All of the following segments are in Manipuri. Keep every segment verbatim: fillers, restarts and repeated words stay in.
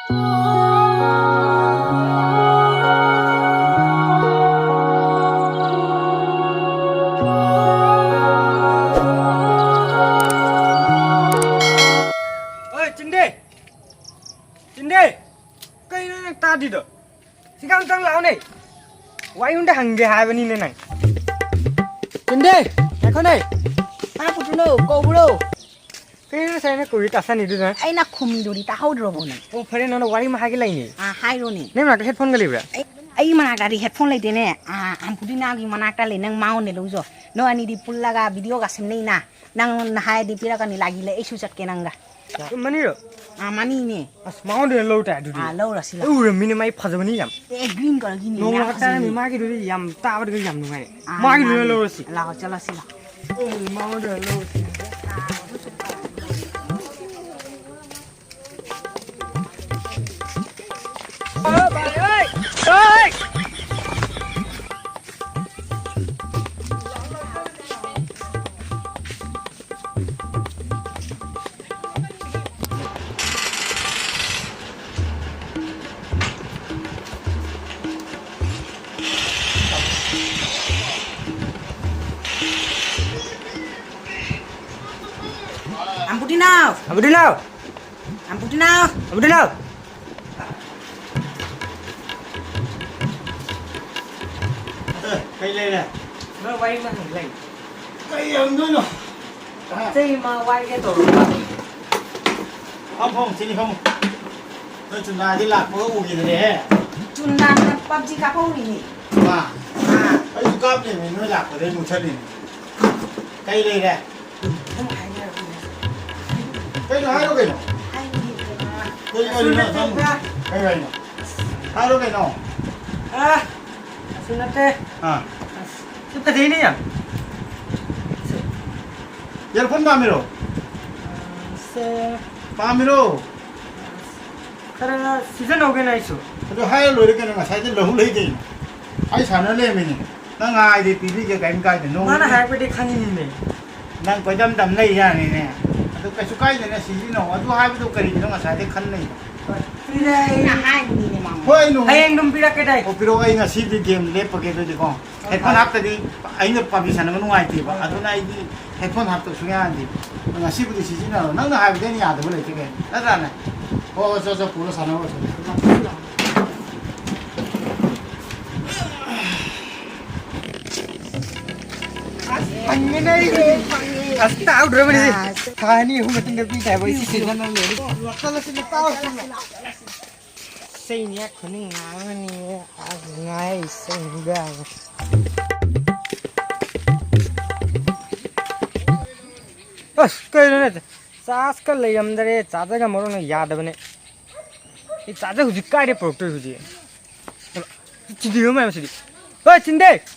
ꯑꯣꯏ, ꯆꯤꯡꯗꯦ! ꯆꯤꯡꯗꯦ! ꯀꯩꯅꯣ ꯅꯪ ꯇꯥꯗ꯭ꯔꯤꯗꯣ? ꯁꯤꯒ ꯑꯝꯇꯪ ꯂꯥꯛꯑꯣꯅꯦ꯫ ꯋꯥꯔꯤ ꯑꯝꯇ ꯍꯪꯒꯦ ꯍꯥꯏꯕꯅꯤꯅꯦ ꯅꯪ꯫ ꯆꯤꯡꯗꯦ! ꯉꯥꯏꯈꯣꯅꯦ! ꯇꯥ ꯄꯨꯇꯨꯅꯣ, ꯀꯧꯕ꯭ꯔꯣ? ꯀꯩꯅꯣ ꯉꯁꯥꯏ ꯑꯩꯅ ꯀꯧꯔꯤ ꯇꯥꯁꯟꯅꯤꯗꯨꯅ? ꯑꯩꯅ ꯈꯨꯝꯃꯤꯗꯨꯗꯤ ꯇꯥꯍꯧꯗ꯭ꯔꯕꯣ ꯅꯪ? ꯑꯣ, ꯐꯔꯦ, ꯅꯉꯣꯟꯗ ꯋꯥꯔꯤ ꯑꯃ ꯍꯥꯏꯒꯦ ꯂꯩꯅꯦ꯫ ꯑꯥ, ꯍꯥꯏꯔꯣꯅꯦ꯫ ꯅꯪ ꯃꯅꯥꯛꯇ headphone ꯒ ꯂꯩꯕ꯭ꯔꯥ? ꯑꯩ, ꯑꯩ ꯃꯅꯥꯛꯇꯗꯤ headphone ꯂꯩꯇꯦꯅꯦ꯫ ꯑꯥ, ꯑꯝꯄꯨꯗꯤ ꯅꯥꯎꯒꯤ ꯃꯅꯥꯛꯇ ꯂꯩ, ꯅꯪ ꯃꯉꯣꯟꯗ ꯂꯧꯖꯣ꯫ ꯅꯣꯏ ꯑꯅꯤꯗꯤ ꯄꯨꯜꯂꯒ video ꯒ ꯁꯦꯝꯅꯩꯅ꯫ ꯅꯪꯅ ꯍꯥꯏꯔꯗꯤ ꯄꯤꯔꯛꯀꯅꯤ, ꯂꯥꯒꯤ ꯂꯩ, ꯑꯩꯁꯨ ꯆꯠꯀꯦ ꯅꯪꯒ꯫ ꯃꯅꯤꯔꯣ? ꯑꯥ, ꯃꯅꯤꯅꯦ꯫ ꯑꯁ, ꯃꯉꯣꯟꯗ ꯑꯣꯏꯅ ꯂꯧ ꯇꯥꯏ ꯑꯗꯨꯗꯤ꯫ ꯑꯥ, ꯂꯧꯔꯁꯤ ꯑꯩ ꯂꯥꯎ꯫ ꯎꯔꯝꯃꯤꯅꯦ, ꯃꯥꯏ ꯐꯖꯕꯅꯤ ꯌꯥꯝ꯫ ꯑꯦ, green colour ꯒꯤꯅꯦ, ꯅꯣꯡꯃ ꯌꯥꯝ ꯍꯞꯇꯥ ꯐꯖꯕꯅꯤ꯫ ꯃꯥꯒꯤꯗꯨꯗꯤ ꯌꯥꯝ ꯇꯥꯕꯗꯒ ꯌꯥꯝ ꯅꯨꯡꯉꯥꯏ꯫ ꯑꯥ, ꯃꯥꯒꯤꯗꯨꯅ ꯃꯥꯅꯦ꯫ ꯂꯧꯔꯁꯤ꯫ ꯂꯥꯛꯑꯣ, ꯆꯠꯂꯁꯤ ꯂꯥꯛꯑꯣ꯫ ꯑꯦ, ꯃꯉꯣꯟꯗ ꯑꯣꯏꯅ ꯂꯧꯔꯁꯤ꯫ ꯑꯝꯕꯨꯗꯤꯅꯥꯎ! ꯑꯝꯕꯨꯗꯤꯅꯥꯎ! ꯑꯝꯕꯨꯗꯤꯅꯥꯎ! ꯑꯝꯕꯨꯗꯤꯅꯥꯎ! ꯑꯦ, ꯀꯩ ꯂꯩꯔꯦ? ꯅꯣꯏ ꯋꯥꯔꯤ ꯑꯃ ꯍꯪꯒꯦ ꯂꯩ꯫ ꯀꯩ ꯍꯪꯗꯣꯏꯅꯣ? ꯆꯩ ꯑꯃ ꯋꯥꯏꯒꯦ ꯇꯧꯔꯝꯕ꯫ ꯐꯝ, ꯐꯝ, ꯁꯤꯅꯤ ꯐꯝ꯫ ꯅꯣꯏ ꯆꯨꯝꯅꯥꯗꯤ ꯂꯥꯛꯄꯒ ꯎꯈꯤꯗ꯭ꯔꯦꯍꯦ꯫ ꯆꯨꯝꯅꯥ PUBG ꯀꯥꯞꯍꯧꯔꯤꯅꯤ꯫ ꯃꯥ? ꯑꯥ꯫ ꯑꯩꯁꯨ ꯀꯥꯞꯂꯤꯅꯦ, ꯅꯣꯏ ꯂꯥꯛꯄꯗꯩ ꯃꯨꯠꯊꯠꯂꯤꯅꯦ꯫ ꯀꯩ ꯂꯩꯔꯦ? ꯑꯗꯨꯝ ꯍꯥꯏꯅꯔꯛꯑꯣꯅꯦ꯫ ꯀꯩꯅꯣ ꯍꯥꯏꯔꯣ ꯀꯩꯅꯣ? ꯍꯥꯏꯕꯗꯤ, ꯀꯩꯅꯣ? ꯀꯩ ꯋꯥꯔꯤꯅꯣ? ꯀꯩ ꯋꯥꯔꯤꯅꯣ? ꯍꯥꯏꯔꯣ ꯀꯩꯅꯣ? ꯑꯥ, ꯑꯁꯤ ꯅꯠꯇꯦ꯫ ꯑꯥ꯫ ꯑꯁ, ꯁꯤ ꯐꯖꯩꯅꯦ ꯌꯥꯝ꯫ Earphone ꯄꯥꯝꯃꯤꯔꯣ? ꯑꯥ, ꯁꯦ꯫ ꯄꯥꯝꯃꯤꯔꯣ? ꯈꯔ ꯁꯤꯖꯤꯟꯅꯧꯒꯦꯅ ꯑꯩꯁꯨ꯫ ꯑꯗꯨ ꯍꯥꯏꯔ ꯂꯣꯏꯔꯦ ꯀꯩꯅꯣ, ꯉꯁꯥꯏꯗꯩ ꯂꯧ ꯂꯩ ꯀꯩꯅꯣ꯫ ꯑꯩ ꯁꯥꯟꯅ ꯂꯩꯔꯝꯃꯤꯅꯦ꯫ ꯅꯪ ꯉꯥꯏꯗꯤ ꯄꯤꯕꯤꯒꯦ, ꯀꯩꯝ ꯀꯥꯏꯗꯦ꯫ ꯅꯣꯡ ꯃꯥꯅ ꯅꯤꯅꯤ ꯍꯥꯏꯔꯛꯄꯗꯤ ꯈꯪꯉꯤꯅꯤꯅꯦ꯫ ꯅꯪ ꯀꯣꯏꯗꯝ ꯗꯝ ꯂꯩ ꯌꯥꯅꯤꯅꯦ꯫ ꯑꯗꯨ ꯀꯩꯁꯨ ꯀꯥꯏꯗꯦꯅꯦ, ꯁꯤꯖꯤꯟꯅꯧ꯫ ꯑꯗꯨ ꯍꯥꯏꯕꯗꯣ ꯀꯔꯤꯒꯤꯅꯣ ꯉꯁꯥꯏꯗꯩ ꯈꯟ ꯂꯩꯗꯣ? ꯑꯩꯅ ꯍꯥꯏꯕꯅꯤꯅꯦ ꯃꯉꯣꯟꯗ꯫ ꯍꯣꯏ, ꯑꯩ ꯅꯨꯡ- ꯍꯌꯦꯡ ꯑꯗꯨꯝ ꯄꯤꯔꯛꯀꯦ ꯗꯥꯏ꯫ ꯑꯣ, ꯄꯤꯔꯛꯑꯣ, ꯑꯩ ꯉꯁꯤꯗꯤ ꯒꯦꯝ ꯂꯦꯞꯄꯒꯦ ꯑꯗꯨꯗꯤꯀꯣ꯫ ꯍꯦꯠꯐꯣꯟ ꯍꯥꯞꯇꯗꯤ ꯑꯩꯅ ꯄꯞꯖꯤ ꯁꯥꯟꯅꯕ ꯅꯨꯡꯉꯥꯏꯇꯦꯕ꯫ ꯑꯗꯨꯅ ꯑꯩꯗꯤ ꯍꯦꯠꯐꯣꯟ ꯍꯥꯞꯇꯕ ꯁꯨꯡꯌꯥ ꯌꯥꯗꯦ꯫ ꯉꯁꯤꯕꯨꯗꯤ ꯁꯤꯖꯤꯟꯅꯔꯣ꯫ ꯅꯪꯅ ꯍꯥꯏꯕꯗꯤ ꯑꯩꯅ ꯌꯥꯗꯕ ꯂꯩꯇꯦ ꯀꯩꯅꯣ꯫ ꯅꯠꯇ꯭ꯔꯥꯅꯦ? ꯍꯣ, ꯍꯣ, ꯆꯣ, ꯆꯣ, ꯄꯨꯔꯣ, ꯁꯥꯟꯅꯔꯣ, ꯆꯣ꯫ ꯑꯁ, ꯐꯪꯉꯦꯅꯦ ꯑꯩ꯫ ꯑꯁ, ꯇꯥꯍꯧꯗ꯭ꯔꯕꯅꯤ ꯁꯤ꯫ ꯊꯥ ꯑꯅꯤ ꯑꯍꯨꯝ ꯃꯇꯨꯡꯗ ꯄꯤ ꯇꯥꯏꯕ ꯑꯩ ꯁꯤ ꯁꯤꯖꯟ ꯑꯃ ꯂꯣꯏꯔꯦ꯫ ꯆꯩꯅꯦ ꯈꯨꯅꯤꯡ ꯉꯥꯡꯉꯅꯤ꯫ ꯑꯁ, ꯉꯥꯏ ꯆꯩꯅꯤꯗ꯫ ꯑꯁ, ꯀꯩꯅꯣꯅꯦ? ꯆꯥꯔꯖꯀ ꯂꯩꯔꯝꯗꯔꯦ꯫ ꯆꯥꯔꯖꯔꯒ ꯃꯔꯣꯟ ꯑꯃ ꯌꯥꯗꯕꯅꯦ꯫ ꯑꯩ ꯆꯥꯔꯖꯔ ꯍꯧꯖꯤꯛ ꯀꯥꯏꯗꯩ ꯄꯨꯔꯛꯇꯣꯏ ꯍꯧꯖꯤꯛ? ꯆꯤꯟꯊꯤꯕ ꯃꯌꯥꯝꯁꯤꯗꯤ꯫ ꯍꯣꯏ, ꯆꯤꯟꯗꯦ!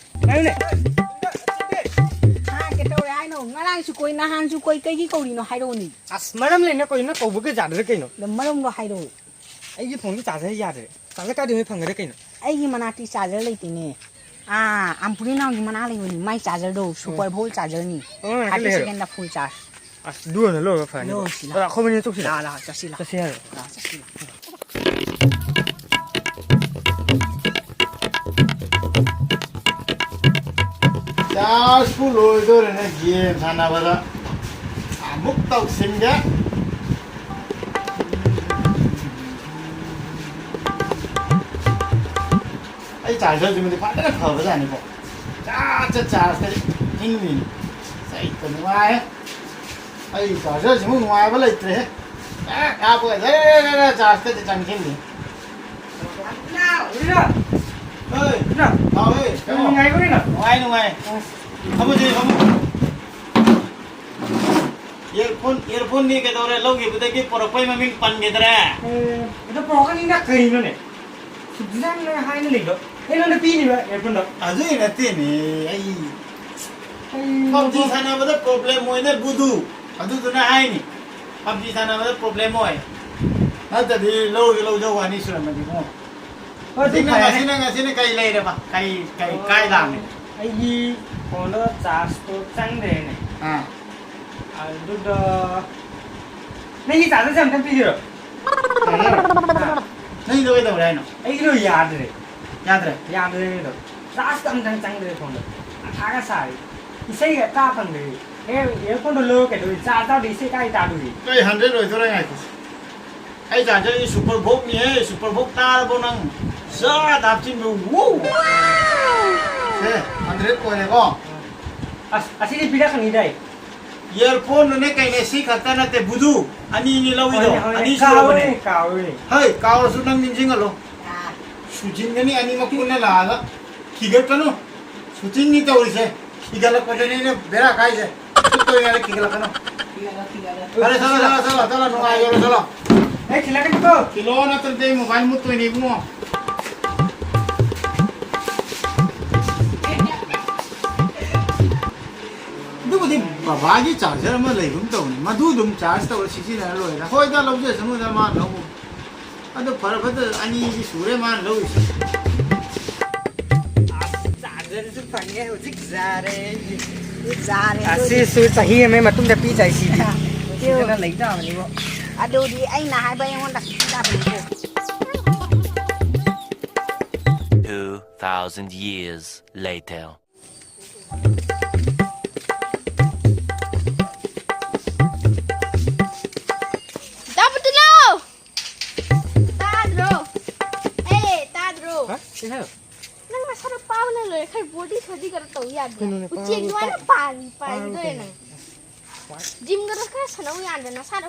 ꯉꯥꯏꯌꯨꯅꯦ! ꯍꯥ, ꯀꯩꯗꯧꯔꯦ ꯍꯥꯏꯅꯣ? ꯉꯔꯥꯡꯁꯨ ꯀꯣꯏ, ꯅꯍꯥꯟꯁꯨ ꯀꯣꯏ, ꯀꯩꯒꯤ ꯀꯧꯔꯤꯅꯣ ꯍꯥꯏꯔꯛꯎꯅꯦ꯫ ꯑꯁ, ꯃꯔꯝ ꯂꯩꯅ ꯀꯧꯔꯤꯅꯣ, ꯀꯧꯕꯒ ꯌꯥꯗ꯭ꯔꯥ ꯀꯩꯅꯣ? ꯑꯗꯣ ꯃꯔꯝꯗꯣ ꯍꯥꯏꯔꯛꯑꯣ꯫ ꯑꯩꯒꯤ ꯐꯣꯟꯒꯤ ꯆꯥꯔꯖꯔ ꯌꯥꯗ꯭ꯔꯦ꯫ ꯆꯥꯔꯖꯔ ꯀꯥꯏꯗꯩ ꯐꯪꯒꯗ꯭ꯔꯥ ꯀꯩꯅꯣ? ꯑꯩꯒꯤ ꯃꯅꯥꯛꯇꯤ ꯆꯥꯔꯖꯔ ꯂꯩꯇꯦꯅꯦ꯫ ꯑꯥ, ꯑꯝꯄꯨꯔꯤ ꯅꯥꯎꯒꯤ ꯃꯅꯥꯛ ꯂꯩꯕꯅꯤ, ꯃꯥꯏ ꯆꯥꯔꯖꯔꯗꯣ, ꯁꯨꯄꯔ ꯚꯣꯜ ꯆꯥꯔꯖꯔꯅꯤ꯫ ꯑꯣ, ꯃꯅꯥꯛꯇ ꯊꯥꯔꯇꯤ ꯂꯩꯍꯧꯔꯣ꯫ ꯁꯦꯀꯦꯟꯗ ꯐꯨꯜ ꯆꯥꯔꯖ꯫ ꯑꯁ, ꯑꯗꯨ ꯑꯣꯏꯅ ꯂꯧꯔꯒ ꯐꯅꯤ꯫ ꯂꯧꯔꯁꯤ, ꯑꯗꯣ ꯂꯥꯛꯑꯣ꯫ ꯑꯩꯈꯣꯏ ꯃꯅꯤꯡ ꯆꯠꯁꯤ, ꯂꯥꯛꯑꯣ꯫ ꯂꯥꯛꯑꯣ, ꯂꯥꯛꯑꯣ, ꯆꯠꯁꯤ, ꯂꯥꯛꯑꯣ꯫ ꯂꯥꯛꯑꯣ, ꯆꯠꯁꯤ, ꯂꯥꯛꯑꯣ꯫ ꯆꯥꯔꯖꯄꯨ ꯂꯣꯏꯗꯣꯔꯦꯅꯦ, ꯒꯦꯝ ꯁꯥꯟꯅꯕꯗ ꯑꯃꯨꯛ ꯇꯧꯁꯤꯟꯒꯦ꯫ ꯑꯩ ꯆꯥꯔꯖꯔꯁꯤꯃꯗꯤ ꯐꯖꯅ ꯐꯕꯖꯥꯠꯅꯤꯀꯣ꯫ ꯆꯥ, ꯆꯥ, ꯆꯥꯔꯖꯀꯗꯤ ꯏꯪꯉꯤꯅꯤ꯫ ꯆꯩꯇ ꯅꯨꯡꯉꯥꯏ꯫ ꯑꯩ ꯆꯥꯔꯖꯔꯁꯤꯃꯨꯛ ꯅꯨꯡꯉꯥꯏꯕ ꯂꯩꯇ꯭ꯔꯦꯍꯦ꯫ ꯍꯦꯛ ꯍꯥꯞꯄꯒ ꯖꯔ ꯖꯔ ꯖꯔ ꯆꯥꯔꯖꯀꯗꯤ ꯆꯪꯁꯤꯜꯂꯤ꯫ ꯍꯣꯏ꯫ ꯍꯥꯎꯋꯦ, ꯆꯪꯉꯣ꯫ ꯅꯨꯡꯉꯥꯏꯕ꯭ꯔꯣ ꯀꯩꯅꯣ? ꯅꯨꯡꯉꯥꯏ, ꯅꯨꯡꯉꯥꯏ꯫ ꯑꯁ꯫ ꯐꯝꯃꯨꯁꯦ, ꯐꯝꯃꯨ꯫ ꯏꯌꯔꯐꯣꯟ, ꯏꯌꯔꯐꯣꯟꯗꯤ ꯀꯩꯗꯧꯔꯦ? ꯂꯧꯈꯤꯕꯗꯒꯤ ꯄꯣꯔꯛꯄꯩ ꯃꯃꯤꯡ ꯄꯟꯈꯤꯗ꯭ꯔꯦ? ꯑꯦ, ꯑꯗꯣ ꯄꯣꯔꯛꯀꯅꯤꯅ ꯀꯩꯅꯣꯅꯦ? ꯁꯨꯛ ꯗꯤꯖꯥꯏꯟ ꯅꯪ ꯍꯥꯏꯅ ꯂꯩꯗꯣ꯫ ꯑꯩꯉꯣꯟꯗ ꯄꯤꯔꯤꯕ ꯏꯌꯔꯐꯣꯟꯗꯣ? ꯑꯗꯨꯒꯤ ꯅꯠꯇꯦꯅꯦ, ꯑꯩ ꯀꯩꯅꯣ? ꯄꯞꯖꯤ ꯁꯥꯟꯅꯕꯗ ꯄ꯭ꯔꯣꯕ꯭ꯂꯦꯝ ꯑꯣꯏꯅ ꯕꯨꯗꯨ꯫ ꯑꯗꯨꯗꯨꯅ ꯍꯥꯏꯅꯤ, ꯄꯞꯖꯤ ꯁꯥꯟꯅꯕꯗ ꯄ꯭ꯔꯣꯕ꯭ꯂꯦꯝ ꯑꯣꯏ꯫ ꯅꯠꯇ꯭ꯔꯗꯤ ꯂꯧꯁꯨ ꯂꯧꯖꯧ ꯑꯅꯤ ꯁꯨꯔꯝꯃꯗꯤ ꯏꯕꯨꯡꯉꯣ꯫ ꯍꯣꯏ, ꯑꯗꯨ ꯍꯧꯖꯤꯛꯅ ꯐꯔꯦ꯫ ꯉꯁꯤꯅ, ꯉꯁꯤꯅ ꯀꯩ ꯂꯩꯔꯕ? ꯀꯩ, ꯀꯩ, ꯀꯥꯏ ꯂꯥꯛꯑꯝꯃꯤ? ꯑꯩꯒꯤ ꯐꯣꯟꯗꯣ ꯆꯥꯔꯖꯇꯣ ꯆꯪꯗ꯭ꯔꯦꯅꯦ꯫ ꯑꯥ꯫ ꯑꯗꯨꯗꯣ ꯅꯪꯒꯤ ꯆꯥꯔꯖꯔꯁꯦ ꯑꯝꯇ ꯄꯤꯕꯤꯔꯣ꯫ ꯅꯪꯒꯤꯗꯣ ꯀꯩꯗꯧꯔꯦ ꯍꯥꯏꯅꯣ? ꯑꯩꯒꯤꯗꯣ ꯌꯥꯗ꯭ꯔꯦ꯫ ꯌꯥꯗ꯭ꯔꯦ? ꯌꯥꯗ꯭ꯔꯦ ꯑꯩꯒꯤꯗꯣ꯫ ꯆꯥꯔꯖ ꯑꯝꯇꯪ ꯆꯪꯗ꯭ꯔꯦ ꯐꯣꯟꯗꯣ꯫ ꯃꯊꯥꯒ ꯁꯥꯔꯦ꯫ ꯏꯁꯩꯒ ꯇꯥ ꯐꯪꯗ꯭ꯔꯦ꯫ ꯍꯦ, ꯏꯌꯥꯔꯐꯣꯟꯗꯣ ꯂꯧꯔ ꯀꯩꯗꯧꯔꯤ? ꯆꯥꯔꯖ ꯌꯥꯎꯗ꯭ꯔꯗꯤ ꯏꯁꯩ ꯀꯥꯏ ꯇꯥꯗꯣꯔꯤ? ꯑꯩ ꯍꯟꯗ꯭ꯔꯦꯠ ꯂꯣꯏꯗꯣꯔꯦ, ꯉꯥꯏꯈꯣ꯫ ꯑꯩ ꯆꯥꯔꯖꯔ ꯁꯨꯄꯔ ꯚꯣꯛꯅꯤꯍꯦ, ꯁꯨꯄꯔ ꯚꯣꯛ ꯇꯥꯔꯕꯣ ꯅꯪ? ꯖꯥꯠ ꯍꯥꯞꯆꯤꯟꯕ, ꯋꯨ! ꯁꯦ, ꯍꯟꯗ꯭ꯔꯦꯠ ꯑꯣꯏꯔꯦꯀꯣ? ꯑꯁ, ꯑꯁꯤꯗꯤ ꯄꯤꯔꯛꯀꯅꯤꯗꯥꯏ? ꯏꯌꯥꯔꯐꯣꯟꯗꯨꯅꯦ ꯀꯩꯅꯦ, ꯁꯤ ꯈꯛꯇ ꯅꯠꯇꯦ, ꯕꯨꯗꯨ꯫ ꯑꯅꯤꯅꯤ ꯂꯧꯏꯗꯣ, ꯍꯣꯏꯅꯦ, ꯍꯣꯏꯅꯦ, ꯑꯅꯤ ꯀꯥꯎꯔꯦ, ꯁꯨꯔꯕꯅꯦ꯫ ꯀꯥꯎꯔꯦ꯫ ꯍꯩ, ꯀꯥꯎꯔꯁꯨ ꯅꯪ ꯅꯤꯡꯁꯤꯡꯍꯜꯂꯣ꯫ ꯁꯨꯖꯤꯟꯒꯅꯤ ꯑꯅꯤꯃꯛ ꯄꯨꯟꯅ ꯂꯥꯛꯑꯒ꯫ ꯊꯤꯒꯠꯀꯅꯨ꯫ ꯁꯨꯇꯤꯡꯅꯤ ꯇꯧꯔꯤꯁꯦ꯫ ꯊꯤꯒꯠꯂꯛꯄꯗꯅꯦ ꯑꯩꯅ ꯕꯦꯔꯥ ꯀꯥꯏꯁꯦ꯫ ꯁꯨꯠꯇꯣꯏꯅꯦ ꯊꯤꯒꯠꯂꯛꯀꯅꯨ꯫ ꯐꯔꯦ, ꯆꯠꯂꯣ, ꯆꯠꯂꯣ, ꯆꯠꯂꯣ, ꯆꯠꯂꯣ, ꯅꯨꯡꯉꯥꯏ ꯌꯧꯔꯣ, ꯆꯠꯂꯣ꯫ ꯑꯩ ꯊꯤꯜꯂꯛꯀꯅꯤꯀꯣ꯫ ꯊꯤꯜꯂꯛꯑꯣ, ꯅꯠꯇ꯭ꯔꯗꯤ ꯑꯩ ꯃꯣꯕꯥꯏꯜ ꯃꯨꯠꯇꯣꯏꯅꯦ, ꯏꯕꯨꯡꯉꯣ꯫ ꯑꯗꯨꯕꯨꯗꯤ ꯕꯕꯥꯒꯤ ꯆꯥꯔꯖꯔ ꯑꯃ ꯂꯩꯕ ꯑꯃ ꯇꯧꯕꯅꯤ, ꯃꯗꯨ ꯑꯗꯨꯝ ꯆꯥꯔꯖ ꯇꯧꯔ ꯁꯤꯖꯤꯟꯅꯔ ꯂꯣꯏꯔꯦ꯫ ꯍꯣꯏꯗ, ꯂꯧꯖꯁꯅꯨꯗ, ꯃꯥ ꯂꯧꯕ꯫ ꯑꯗꯨ ꯐꯔ ꯐꯠꯇ ꯑꯅꯤꯗꯤ ꯁꯨꯔꯦ ꯃꯥꯅ ꯂꯧꯔꯤꯁꯦ꯫ ꯆꯥꯔꯖꯔꯁꯨ ꯐꯪꯉꯦ, ꯍꯧꯖꯤꯛ ꯌꯥꯔꯦ꯫ ꯌꯥꯔꯦ, ꯑꯁꯤꯁꯨ ꯆꯍꯤ ꯑꯃꯒꯤ ꯃꯇꯨꯡꯗ ꯄꯤꯖꯩ ꯁꯤꯗꯤ꯫ ꯁꯤꯗꯅ ꯂꯩ ꯇꯥꯕꯅꯤꯕꯣ꯫ ꯑꯗꯨꯗꯤ ꯑꯩꯅ ꯍꯥꯏꯕ ꯑꯩꯉꯣꯟꯗ ꯌꯥꯗꯕꯅꯤꯀꯣ꯫ Two thousand years later. ꯗꯥ ꯕꯨꯇꯨꯂꯣ! ꯇꯥꯗ꯭ꯔꯣ? ꯑꯦ, ꯇꯥꯗ꯭ꯔꯣ? ꯍꯥ? ꯀꯩ ꯍꯥꯏꯅꯣ? ꯅꯪ ꯅꯁꯥꯗꯣ ꯄꯥꯕꯅ ꯂꯣꯏꯔꯦ꯫ ꯈꯔ body ꯁꯣꯗꯤ ꯈꯔ ꯇꯧ ꯌꯥꯗ꯭ꯔꯣ? ꯀꯩꯅꯣꯅꯦ, ꯎꯆꯦꯛ ꯄꯥꯕ ꯑꯗꯨꯃꯥꯏꯅ ꯄꯥ-, ꯄꯥꯕ ꯄꯥꯏꯗꯣꯔꯦ ꯀꯩꯅꯣ? ꯅꯪ꯫ ꯋꯥꯏ꯫ ꯖꯤꯝꯒꯗꯣ ꯈꯔ ꯁꯥꯟꯅꯧ ꯌꯥꯗ꯭ꯔꯣ? ꯅꯁꯥꯗꯣ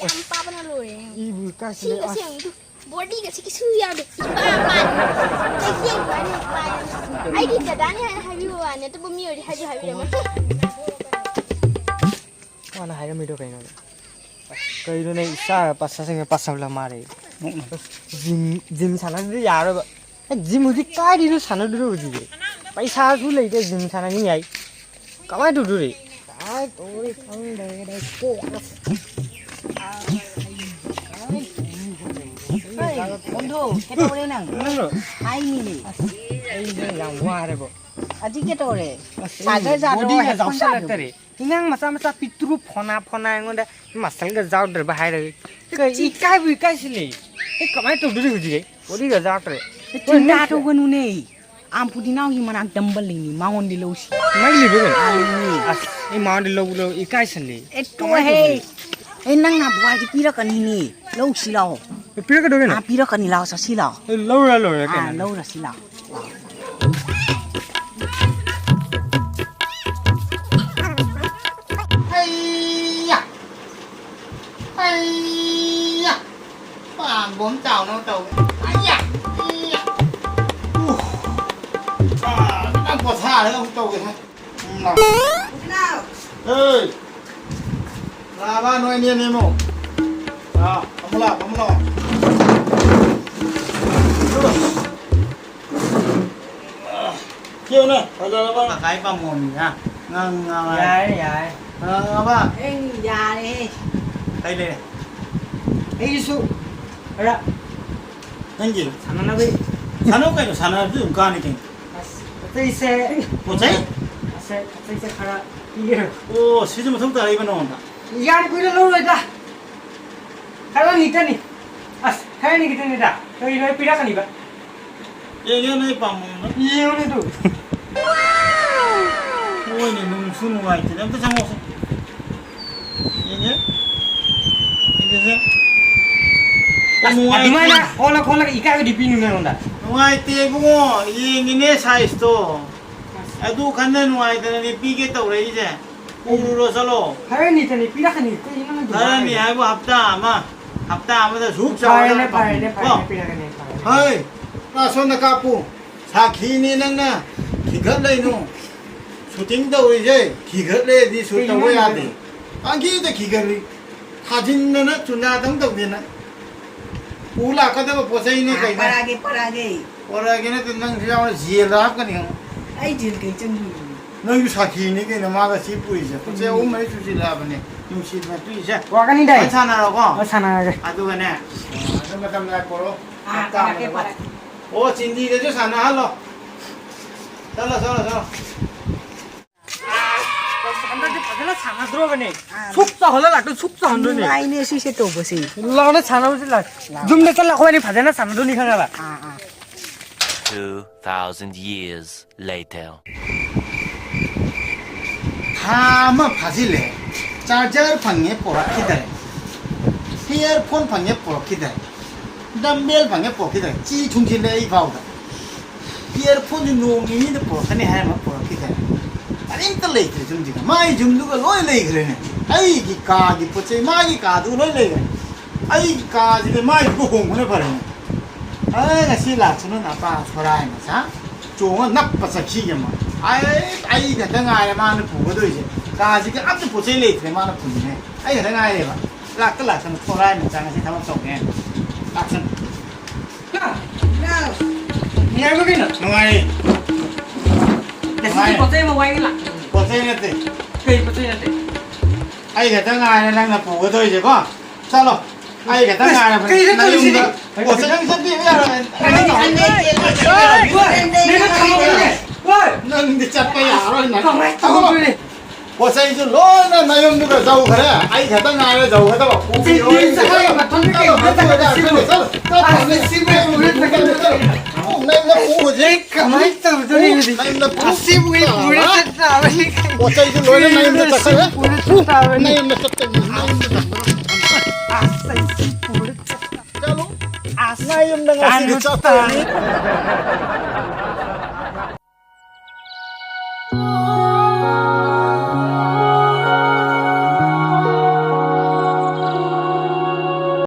ꯌꯥꯝ ꯄꯥꯕꯅ ꯂꯣꯏꯔꯦ꯫ ꯏꯕꯨ ꯀꯥꯏꯁꯤꯜꯂꯦ, ꯁꯤꯒ ꯑꯁ꯫ ꯁꯦꯡꯗꯨ꯫ Bodyꯒꯁꯤ ꯀꯩꯁꯨ ꯌꯥꯗꯦ꯫ ꯏꯄꯥ ꯄꯥꯏ꯫ ꯀꯩꯊꯦꯜ ꯄꯥꯏꯅ ꯄꯥꯏ꯫ ꯑꯩꯗꯤ ꯗꯗꯥꯅꯤ ꯍꯥꯏꯅ ꯍꯥꯏꯕꯤꯕ ꯋꯥꯅꯤ, ꯑꯇꯣꯞꯄ ꯃꯤ ꯑꯣꯏꯔꯗꯤ ꯍꯥꯏꯁꯨ ꯍꯥꯏꯕꯤꯔꯝꯃꯣꯏ꯫ ꯃꯥꯅ ꯍꯥꯏꯔꯝꯃꯤꯗꯣ ꯀꯩꯅꯣꯅꯦ? ꯀꯩꯅꯣꯅꯦ, ꯏꯆꯥ ꯄꯥꯁꯥꯁꯤꯡꯅ ꯄꯥꯁꯜꯂ ꯃꯥꯜꯂꯦ꯫ ꯅꯣꯛꯅ꯫ ꯖꯤꯝ, ꯖꯤꯝ ꯁꯥꯟꯅꯗ꯭ꯔꯗꯤ ꯌꯥꯔꯣꯏꯕ꯫ ꯑꯦ, ꯖꯤꯝ ꯍꯧꯖꯤꯛ ꯀꯥꯏꯗꯩꯅꯣ ꯁꯥꯟꯅꯗꯣꯔꯤꯕ ꯍꯧꯖꯤꯛ? ꯄꯩꯁꯥꯁꯨ ꯂꯩꯇꯦ ꯖꯤꯝ ꯁꯥꯟꯅꯅꯤꯡꯉꯥꯏ꯫ ꯀꯃꯥꯏꯅ ꯇꯧꯗꯣꯔꯤ? ꯀꯃꯥꯏꯅ ꯇꯧꯗꯣꯔꯤ ꯈꯪꯗ꯭ꯔꯦꯗ ꯑꯩ ꯀꯣꯛ꯫ ꯍꯣꯏ, ꯕꯟꯙꯨ, ꯀꯩꯗꯧꯔꯦ ꯅꯪ? ꯅꯪꯔꯣ? ꯍꯥꯏꯅꯤꯅꯦ꯫ ꯑꯁ, ꯑꯩꯁꯦ ꯌꯥꯝ ꯋꯥꯔꯦꯕꯣ꯫ ꯑꯗꯨ ꯀꯩꯗꯧꯔꯦ? ꯑꯁ, ꯆꯥꯗ꯭ꯔ ꯑꯩ ꯆꯥꯗ꯭ꯔ ꯕꯣꯗꯤꯒ ꯍꯦꯠꯐꯣꯟ ꯆꯥꯗ꯭ꯔꯕꯣ? ꯆꯥꯎꯁꯜꯂꯛꯇꯔꯦ꯫ ꯑꯉꯥꯡ ꯃꯆꯥ ꯃꯆꯥ ꯄꯤꯛꯇ꯭ꯔꯨ ꯐꯣꯅꯥ ꯐꯣꯅꯥ ꯑꯩꯉꯣꯟꯗ ꯃꯁꯜꯒ ꯌꯥꯎꯗ꯭ꯔꯕ ꯍꯥꯏꯔꯒ꯫ ꯀꯩ ꯏꯀꯥꯏꯕꯨ ꯏꯀꯥꯏꯁꯤꯜꯂꯦ꯫ ꯑꯩ ꯀꯃꯥꯏꯅ ꯇꯧꯗꯣꯏꯅꯣ ꯍꯧꯖꯤꯛ ꯑꯩ? ꯋꯥꯔꯤꯒ ꯌꯥꯎꯗ꯭ꯔꯦ꯫ ꯆꯤꯟꯗꯥ ꯇꯧꯒꯅꯨꯅꯦ꯫ ꯑꯥꯝꯄꯨꯗꯤ ꯅꯥꯎꯒꯤ ꯃꯅꯥꯛ ꯗꯝꯕꯜ ꯂꯩꯅꯤ, ꯃꯉꯣꯟꯗꯤ ꯂꯧꯁꯤ꯫ ꯃꯩ ꯂꯩꯕ꯭ꯔꯣ ꯀꯩꯅꯣ? ꯑꯥ, ꯂꯩꯅꯤ꯫ ꯑꯁ, ꯑꯩ ꯃꯉꯣꯟꯗꯤ ꯂꯧ, ꯂꯧ, ꯏꯀꯥꯏꯁꯜꯂꯦ꯫ ꯑꯦ, ꯀꯃꯥꯏꯅ ꯇꯣꯛꯑꯣꯍꯦ꯫ ꯇꯧꯗꯣꯏꯅꯣ? ꯑꯩ ꯅꯪ ꯅꯥꯕꯨ ꯍꯥꯏꯗꯤ ꯄꯤꯔꯛꯀꯅꯤꯅꯦ, ꯂꯧꯁꯤ ꯂꯥꯛꯑꯣ꯫ ꯑꯦ, ꯄꯤꯔꯛꯀꯗꯧ ꯀꯩꯅꯣ? ꯑꯥ, ꯄꯤꯔꯛꯀꯅꯤ ꯂꯥꯛꯑꯣ, ꯆꯠꯁꯤ ꯂꯥꯛꯑꯣ꯫ ꯑꯦ, ꯂꯧꯔ ꯂꯣꯏꯔꯦ ꯑꯥ, ꯀꯩꯅꯣ꯫ ꯂꯧꯔꯁꯤ ꯂꯥꯛꯑꯣ꯫ ꯑꯩꯌꯥ! ꯑꯩꯌꯥ! ꯄꯥꯝꯕꯣꯝ ꯆꯥꯎꯅꯕ ꯇꯧꯒꯦ꯫ ꯑꯩꯌꯥ! ꯑꯩꯌꯥ! ꯎꯐ! ꯑꯥ, ꯈꯤꯇꯪ ꯄꯣꯊꯥꯔꯒ ꯑꯃꯨꯛ ꯇꯧꯒꯦ꯫ ꯎꯝ, ꯂꯥꯎ꯫ ꯍꯦ! ꯂꯥꯛꯑꯕ ꯅꯣꯏ ꯑꯅꯤ ꯑꯅꯤꯃꯨꯛ? ꯂꯥꯎ, ꯐꯝꯃꯨ ꯂꯥꯎ, ꯐꯝꯃꯨ ꯂꯥꯎ꯫ ꯀꯦꯎꯅꯦ, ꯐꯖꯔꯕ? ꯀꯀꯥꯏ ꯄꯥꯝꯕꯣꯝꯅꯤꯅ ꯉꯥꯡꯉꯕ? ꯌꯥꯔꯦ, ꯌꯥꯔꯦ꯫ ꯉꯥꯡꯉꯕ? ꯑꯩ ꯌꯥꯔꯦ꯫ ꯀꯩ ꯂꯩꯔꯦ? ꯑꯩꯒꯤꯁꯨ ꯈꯔ ꯅꯪꯒꯤ? ꯁꯥꯟꯅꯅꯕ꯫ ꯁꯥꯟꯅꯧ ꯀꯩꯅꯣ, ꯁꯥꯟꯅꯔꯗꯤ ꯑꯗꯨꯝ ꯀꯥꯟꯅꯤ ꯀꯩꯅꯣ꯫ ꯑꯁ, ꯑꯇꯩꯁꯦ ꯄꯣꯠ ꯆꯩ? ꯑꯁꯦ, ꯑꯇꯩꯁꯦ ꯈꯔ ꯄꯤꯒꯦ꯫ ꯑꯣ, ꯁꯤꯁꯨ ꯃꯊꯧ ꯇꯥꯔꯛꯏꯕ ꯅꯉꯣꯟꯗ? ꯌꯥꯝ ꯀꯨꯏꯅ ꯂꯧꯔꯣꯏꯗ꯫ ꯈꯔ ꯅꯤꯇꯅꯤ꯫ ꯑꯁ, ꯈꯔ ꯅꯤꯇꯅꯤꯗ꯫ ꯀꯔꯤꯅꯣ ꯑꯩ ꯄꯤꯔꯛꯀꯅꯤꯕ꯫ ꯌꯦꯡꯉꯦ ꯅꯣꯏ ꯄꯥꯝꯕꯣꯝꯗꯣ꯫ ꯌꯦꯡꯉꯨꯅꯦ ꯑꯗꯨ꯫ ꯃꯣꯏꯅꯦ ꯅꯨꯡꯁꯨ ꯅꯨꯡꯉꯥꯏꯇꯦꯅꯦ꯫ ꯑꯝꯇ ꯆꯪꯉꯛꯑꯣꯁꯦ꯫ ꯌꯦꯡꯒꯦ꯫ ꯌꯦꯡꯒꯦꯁꯦ꯫ ꯑꯁ, ꯅꯨꯡꯉꯥꯏꯇꯦ꯫ ꯑꯗꯨꯃꯥꯏꯅ ꯈꯣꯠꯂ ꯈꯣꯠꯂꯒ ꯏꯀꯥꯏꯕꯗꯤ ꯄꯤꯅꯨ ꯅꯉꯣꯟꯗ꯫ ꯅꯨꯡꯉꯥꯏꯇꯦ ꯏꯕꯨꯡꯉꯣ꯫ ꯌꯦꯡꯉꯤꯅꯦ sizeꯇꯣ꯫ ꯑꯗꯨ ꯈꯟꯗ ꯅꯨꯡꯉꯥꯏꯇꯅꯅꯦ ꯄꯤꯒꯦ ꯇꯧꯔꯛꯏꯁꯦ꯫ ꯄꯨꯔꯨꯔꯣ ꯆꯠꯂꯣ꯫ ꯈꯔꯅꯤꯇꯅꯤ ꯄꯤꯔꯛꯀꯅꯤ꯫ ꯀꯩꯅꯣ ꯅꯪ ꯈꯔꯅꯤ ꯍꯥꯏꯕꯨ ꯍꯞꯇꯥ ꯑꯃ, ꯍꯞꯇꯥ ꯑꯃꯗ ꯁꯨꯛ ꯆꯥꯎꯔ ꯐꯔꯦꯅꯦ, ꯐꯔꯦꯅꯦ, ꯄꯥꯝꯕꯤꯀꯣ꯫ ꯐꯔꯦꯅꯦ, ꯄꯤꯔꯛꯀꯅꯤ, ꯐꯔꯦꯅꯦ꯫ ꯍꯣꯏ, ꯅꯥ ꯁꯣꯝꯗ ꯀꯥꯞꯄꯨ꯫ ꯁꯥꯈꯤꯅꯤ ꯅꯪꯅ ꯈꯤꯒꯠꯂꯛꯏꯅꯨ꯫ Shooting ꯇꯧꯔꯤꯁꯦ ꯈꯤꯒꯠꯂꯦꯗꯤ shoot ꯀꯩꯅꯣ ꯇꯧꯕ ꯅꯪ ꯌꯥꯗꯦ꯫ ꯄꯪꯈꯤꯗ ꯈꯤꯒꯠꯂꯤ꯫ ꯊꯥꯖꯤꯟꯗꯅ ꯆꯨꯅꯥꯗꯪ ꯇꯧꯗꯦꯅ꯫ ꯄꯨ ꯂꯥꯛꯀꯗꯕ ꯄꯣꯠ ꯆꯩꯅꯤ ꯑꯥ, ꯀꯩꯅꯣ꯫ ꯄꯔꯛꯑꯒꯦ, ꯄꯔꯛꯑꯒꯦ꯫ ꯄꯔꯛꯑꯒꯦ ꯅꯠꯇꯦ, ꯅꯪꯁꯨ ꯌꯥꯎꯅ ꯖꯦꯜꯗ ꯍꯥꯞꯀꯅꯤ ꯈꯪꯉꯨ꯫ ꯑꯩ ꯖꯦꯜ ꯀꯩ ꯆꯪꯗꯣꯏꯅꯣ? ꯅꯪꯁꯨ ꯁꯥꯈꯤꯅꯤ ꯀꯩꯅꯣ, ꯃꯥꯒ ꯁꯤ ꯄꯨꯔꯤꯁꯦ꯫ ꯄꯣꯠ ꯆꯩ ꯎꯝ꯫ ꯑꯍꯨꯝ ꯃꯔꯤ ꯁꯨꯖꯤꯜꯂꯛꯑꯕꯅꯦ, ꯅꯨꯡꯁꯤꯠ ꯃꯇꯨꯏꯁꯦ꯫ ꯋꯥꯒꯅꯤꯗ ꯑꯩ꯫ ꯐꯖꯅ ꯁꯥꯟꯅꯔꯣꯀꯣ꯫ ꯍꯣꯏ, ꯁꯥꯟꯅꯔꯒꯦ꯫ ꯑꯗꯨꯒꯅꯦ, ꯑꯗꯨ ꯃꯇꯝ ꯂꯥꯛꯄꯣꯔꯣ? ꯑꯥ, ꯍꯞꯇꯥ ꯄꯔꯛꯀꯦ, ꯑꯃꯗꯀꯣ꯫ ꯄꯔꯛꯀꯦ꯫ ꯑꯣ, ꯆꯤꯟꯗꯤꯗꯁꯨ ꯁꯥꯟꯅꯍꯜꯂꯣ꯫ ꯆꯠꯂꯣ, ꯆꯠꯂꯣ, ꯆꯠꯂꯣ꯫ ꯑꯁ, ꯍꯟꯗꯛꯇꯤ ꯐꯖꯅ ꯁꯥꯟꯅꯗ꯭ꯔꯣꯕꯅꯦ꯫ ꯑꯥ꯫ ꯁꯨꯛ ꯆꯥꯎꯍꯜꯂ ꯂꯥꯛꯇꯣꯏ, ꯁꯨꯛ ꯆꯥꯎꯍꯟꯗꯣꯏꯅꯦ꯫ ꯅꯨꯡꯉꯥꯏꯅꯦ ꯁꯤꯁꯦ ꯇꯧꯕꯁꯦ꯫ ꯂꯥꯎꯅ ꯁꯥꯟꯅꯕꯁꯤ ꯂꯥꯛ꯫ ꯂꯥꯎ꯫ ꯌꯨꯝꯗ ꯆꯠꯂ ꯑꯩꯈꯣꯏ ꯑꯅꯤ ꯐꯖꯅ ꯁꯥꯟꯅꯗꯣꯏꯅꯤ ꯈꯪꯉꯕ? ꯑꯥ, ꯑꯥ꯫ Two thousand years later. ꯊꯥ ꯑꯃ ꯐꯥꯖꯤꯜꯂꯦ꯫ ꯆꯥꯔꯖꯔ ꯐꯪꯉꯦ ꯄꯣꯔꯛꯈꯤꯗꯔꯦ, ꯏꯌꯔꯐꯣꯟ ꯐꯪꯉꯦ ꯄꯣꯔꯛꯈꯤꯗꯔꯦ, ꯗꯝꯕꯦꯜ ꯐꯪꯉꯦ ꯄꯣꯔꯛꯈꯤꯗꯔꯦ꯫ ꯆꯤ ꯊꯨꯡꯖꯤꯜꯂꯦ ꯑꯩ ꯐꯥꯎꯗ꯫ ꯏꯌꯔꯐꯣꯟꯁꯤ ꯅꯣꯡ ꯅꯤꯅꯤꯗ ꯄꯣꯔꯛꯀꯅꯤ ꯍꯥꯏꯔꯝꯃ ꯄꯣꯔꯛꯈꯤꯗꯔꯦ꯫ ꯀꯔꯤꯝꯇ ꯂꯩꯇ꯭ꯔꯦ ꯌꯨꯝꯁꯤꯗ꯫ ꯃꯥꯏ ꯌꯨꯝꯗꯨꯒ ꯂꯣꯏ ꯂꯩꯈ꯭ꯔꯦꯅꯦ꯫ ꯑꯩꯒꯤ ꯀꯥꯒꯤ ꯄꯣꯠ ꯆꯩ ꯃꯥꯒꯤ ꯀꯥꯗꯨꯒ ꯂꯣꯏ ꯂꯩꯈ꯭ꯔꯦ꯫ ꯑꯩꯒꯤ ꯀꯥꯁꯤꯗꯤ ꯃꯥꯏꯗꯨꯒ ꯍꯣꯡꯕꯅ ꯐꯔꯦꯅꯦ꯫ ꯑꯦ, ꯉꯁꯤ ꯂꯥꯛꯁꯅꯨ ꯅꯄꯥ ꯊꯣꯔꯥꯏ ꯃꯆꯥ꯫ ꯆꯣꯡꯉ ꯅꯞꯄ ꯆꯠꯈꯤꯒꯦ ꯃꯥ꯫ ꯑꯩ, ꯑꯩ ꯈꯛꯇ ꯉꯥꯏꯔꯦ ꯃꯥꯅ ꯄꯨꯒꯗꯣꯏꯁꯦ꯫ ꯀꯥꯁꯤꯒ ꯑꯝꯇ ꯄꯣꯠ ꯆꯩ ꯂꯩꯇ꯭ꯔꯦ ꯃꯥꯅ ꯄꯨꯅꯤꯡꯉꯥꯏ꯫ ꯑꯩ ꯈꯛꯇ ꯉꯥꯏꯔꯦꯕ꯫ ꯂꯥꯛꯇ ꯂꯥꯛꯇꯅ ꯊꯣꯔꯥꯏ ꯃꯆꯥ ꯉꯁꯤ ꯊꯕꯛ ꯇꯧꯒꯦ꯫ ꯂꯥꯛꯁꯅꯨ꯫ ꯅꯨꯡꯉꯥꯏꯕ ꯀꯩꯅꯣ? ꯅꯨꯡꯉꯥꯏ꯫ ꯉꯁꯤꯗꯤ ꯄꯣꯠ ꯆꯩ ꯑꯃ ꯋꯥꯏꯒꯦ ꯂꯥꯛ꯫ ꯄꯣꯠ ꯆꯩ ꯅꯠꯇꯦ꯫ ꯀꯩ ꯄꯣꯠ ꯆꯩ ꯅꯠꯇꯦ? ꯑꯩ ꯈꯛꯇ ꯉꯥꯏꯔꯦ ꯅꯪꯅ ꯄꯨꯒꯗꯣꯏꯁꯦꯀꯣ꯫ ꯆꯠꯂꯣ꯫ ꯑꯩ ꯈꯛꯇ ꯉꯥꯏꯔꯕꯅꯦ꯫ ꯀꯩꯅꯣ ꯅꯌꯨꯝꯗ ꯇꯧꯔꯤꯁꯤꯗꯤ? ꯄꯣꯠ ꯆꯩ ꯅꯪ ꯆꯠꯄꯤꯕ ꯌꯥꯔꯣꯏ꯫ ꯑꯩ, ꯑꯩ, ꯑꯩ, ꯑꯩ, ꯍꯣꯏ, ꯅꯪꯗꯤ ꯆꯠꯄ ꯌꯥꯔꯣꯏ ꯅꯪ꯫ ꯀꯃꯥꯏꯅ ꯇꯧꯗꯣꯏꯅꯣ? ꯄꯣꯠ ꯆꯩꯁꯨ ꯂꯣꯏꯅ ꯅꯌꯨꯝꯗꯨꯗ ꯌꯧꯈ꯭ꯔꯦ꯫ ꯑꯩ ꯈꯛꯇ ꯉꯥꯏꯔꯦ ꯌꯧꯒꯗꯕ꯫ ꯄꯨꯕꯤꯌꯣ꯫ ꯆꯤꯡꯗꯤ ꯆꯠꯂꯒ ꯃꯊꯟꯗ ꯀꯩꯅꯣ ꯆꯠꯂꯣ, ꯆꯠꯂꯣ, ꯆꯠꯂꯣ, ꯆꯠꯂꯣ꯫ ꯑꯁ, ꯁꯤꯕꯨ ꯄꯨꯔꯦ, ꯆꯠꯂꯣ, ꯆꯠꯂꯣ꯫ ꯅꯪꯅ ꯄꯨꯕꯁꯦ꯫ ꯑꯩ ꯀꯃꯥꯏꯅ ꯇꯧꯗꯣꯔꯤꯕꯅꯣ? ꯅꯪꯅ ꯄꯨꯕ ꯑꯁꯤꯕꯨ ꯑꯩ ꯄꯨꯔꯦ ꯇꯥꯕ꯫ ꯆꯠ ꯇꯥꯕꯅꯤ꯫ ꯄꯣꯠ ꯆꯩꯁꯨ ꯂꯣꯏꯅ ꯅꯌꯨꯝꯗ ꯆꯠꯈ꯭ꯔꯦ꯫ ꯄꯨꯔꯦ ꯆꯠ ꯇꯥꯕꯅꯤ꯫ ꯅꯌꯨꯝꯗ ꯆꯠꯇꯣꯏꯅꯤ, ꯅꯌꯨꯝꯗ꯫ ꯑꯁ, ꯑꯩ ꯁꯤ ꯄꯨꯔꯦ ꯆꯠ ꯇꯥꯕꯅꯤ꯫ ꯆꯠꯂꯣ꯫ ꯑꯁ, ꯅꯌꯨꯝꯗ ꯉꯁꯤꯗꯤ ꯀꯥꯟꯅ ꯆꯠꯇꯣꯏꯅꯤ꯫